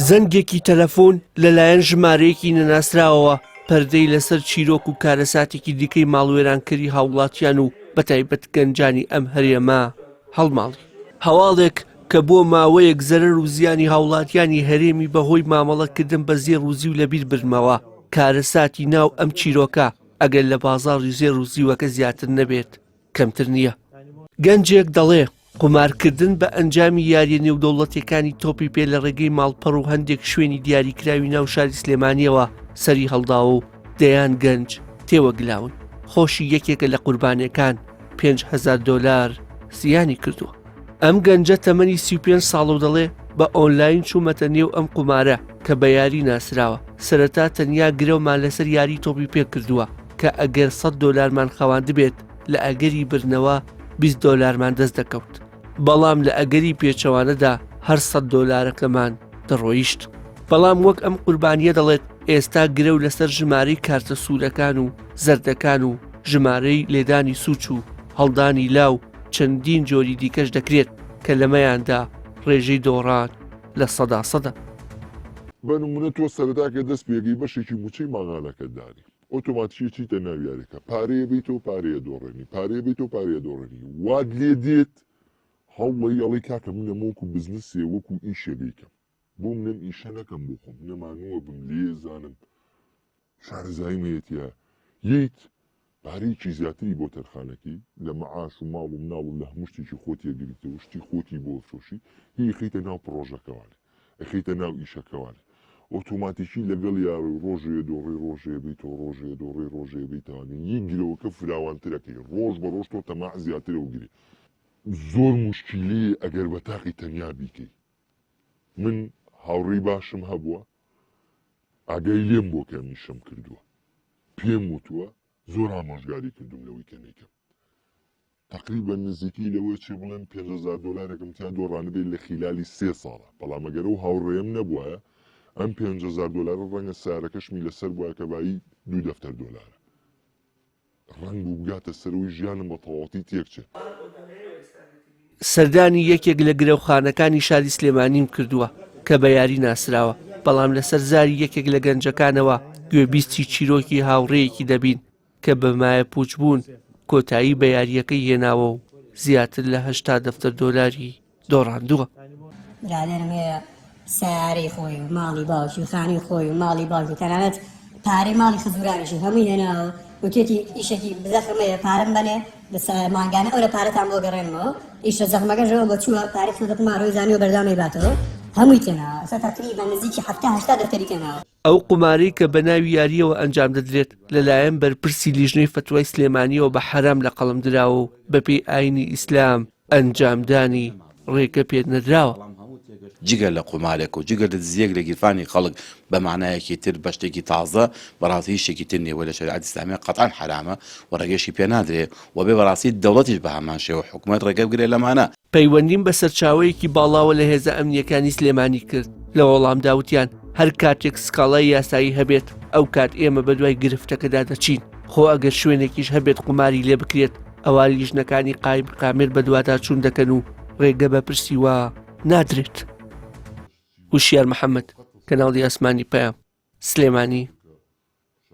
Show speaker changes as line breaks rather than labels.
زەنگێکی تەلەفۆن لەلایەن ژمارەیەکی نەناسراوەوە پەردەی لەسەر چیرۆک و کارەساتێکی دیکەی ماڵوێرانکەری هاوڵاتیان و بەتایبەت گەنجانی ئەم هەرێمە هەڵماڵی. هەواڵێک کە بۆ ماوەیەک زەرەر و زیانی هاوڵاتیانی هەرێمی بەهۆی مامەڵەکردن بە زێڕ و زیو لەبیر بردمەوە، کارەساتی ناو ئەم چیرۆکە ئەگەر لە بازاڕی زێڕ و زیوەکە زیاتر نەبێت کەمتر نییە. گەنجێک دەڵێ، قومارکردن بە ئەنجامی یارییە نێودەوڵەتییەکانی تۆپی پێ لە ڕێگەی ماڵپەڕ و هەندێک شوێنی دیاریکراوی ناو شاری سلێمانییەوە سەری هەڵداوە و دەیان گەنج تێوەگلاون، خۆشی یەکێکە لە قوربانییەکان 5000 دۆلار زیانی کردووە. ئەم گەنجە تەمەنی 35 ساڵە و دەڵێ، بە ئۆنلاین چوومەتە نێو ئەم قومارە کە بە یاری ناسراوە، سەرەتا تەنیا گرەومان لەسەر یاری تۆپی پێ کردووە کە ئەگەر 100 دۆلارمان خەواندبێت لە ئەگەری بردنەوە 20 دۆلارمان دەست دەکەوت، بەڵام لە ئەگەری پێچەوانەدا هەر 100 دۆلارەکەمان دەڕۆیشت. بەڵام وەک ئەم قوربانییە دەڵێت، ئێستا گرەو لەسەر ژمارەی کارتە سوورەکان و زەردەکان و ژمارەی لێدانی سوچ و هەڵدانی لا و چەندین جۆری دیکەش دەکرێت کە لەمەیاندا ڕێژەی دۆڕان لە سەدا سەدە.
بە نمونە تۆ سەرەتا کە دەست پێکەی بەشێکی موچەی مانگانەکەت دانی ئۆتۆماتیکی چیتە ناو یاریەکە پارەیە بیتەوە پارەیە دۆڕێنی پارەیە بیتەوە پارەیە دۆڕێنی وات لێ دێت هەوڵی ئەڵێی کاکە من ئەمە وەکو بزنسێ وەکو ئیشێ بیکەم بۆ من ئەم ئیشە نەکەم بۆ خۆم نەمانووە بم لێ زانم شارەزاییم هەیە تیا یت پارەیەکی زیاتری بۆ تەرخانەکەی لە مەعاش و ماڵ و مناڵ و لە هەموو شتێکی خۆت یەگریتەوە شتی خۆتی بۆ فرۆشی هی خیتە ناو پڕۆژەکەوانێ ئەخیتە ناو ئیشەکەوانێ ئۆتۆماتیکی لەگەڵ یاڕی ڕۆژێ دۆڕی ڕۆژێ بیتۆ ڕۆژێ دۆڕی ڕۆژێ بیتوانێ یی گرەوەکە فراوانترەکەی ڕۆژ بە ڕۆژ تۆ تەماع زیاترە و گری زۆر موشکیلەیە ئەگەر بە تاقی تەنیا بیکەی من هاوڕێی باشم هەبووە ئاگای لێم بۆ کە ئەم کردووە پێم وتووە زۆر ئامۆژگاری کردوم لەوەی کە نەیکەم تقریبا نزیکی لەوەی چێ بڵێم 5هزار دلارێکم تیا دۆڕانبێت لە خیلالی سێ ساڵە بەڵام ئەگەر ئەو هاوڕێم نەبوایە ئەم 5هزار دلارە ڕەنگە سارەکەشمی لەسەر بوایە کە بایی دوو دەفتەر دۆلارە ڕەنگ بوو بگاتە سەرەوەی ژیانم بە تەواوەتی تێکچێ.
سەردانی یەکێک لە گرەوخانەکانی شاری سلێمانیم کردووە کە بە یاری ناسراوە، بەڵام لەسەر زاری یەکێک لە گەنجەکانەوە گوێبیستی چیرۆکی هاوڕێیەکی دەبین کە بە مایەپووچبوون کۆتایی بە یارییەکەی هێناوە و زیاتر لە 80 دەفتەر دۆلاری دۆڕاندووە.
برادەرم هەیە سەیارەی خۆی و ماڵی باوکی و خانووی خۆی و ماڵی باوکی تەنانەت پارەی ماڵی خزورانیشی هەمووی هێناوە وتێتی ئیشێکی زەخم هەیە پارەم بەنێ مانگانە ئەو لە پارەتان بۆ گەڕێنمەوە ئیشە زەخمەکەشەوە بە چووە پارەی خستە قومارەوەی زانیوە بەردەوامی باتەوە هەمووی تێناوە ئێستا تەقریبا نزیکی 70 80 دەفتەری تێناوە.
ئەو قومارەی کە بە ناوی یارییەوە ئەنجام دەدرێت لەلایەن بەرپرسی لیژنەی فەتوای سلێمانییەوە بە حەرام لە قەڵەم دراوە و بەپێی ئاینی ئیسلام ئەنجامدانی ڕێگە پێ نەدراوە.
جگە لە قومارێک و جگە لە دزییەک لە گیرفانی خەڵک بە مانایەکی تر بە شتێکی تازە بەڕاستی هیچ شتێکی تر نییە وە لە شەریعەتی ئیسلامییا قەتعەن حەرامە و ڕێگەشی پێ نادرێ و بێ بەڕاستی دەوڵەتیش بە هەمان شێوە حکومەت ڕێگە بگرێ لەمانە.
پەیوەندیم بە سەرچاوەیەکی باڵاوە لە هێزە ئەمنییەکانی سلێمانی کرد، لە وەڵامدا وتیان هەر کاتێک سکاڵای یاسایی هەبێت ئەو کات ئێمە بەدوای گرفتەکەدا دەچین، خۆ ئەگەر شوێنێکیش هەبێت قوماری لێ بکرێت ئەوا لیژنەکانی قایمقامێت بەدواداچوون دەکەن و ڕێگە بە پرسی وا نادرێت. وشیار محەمەد، کەناڵی ئاسمانی پەیام، سلێمانی.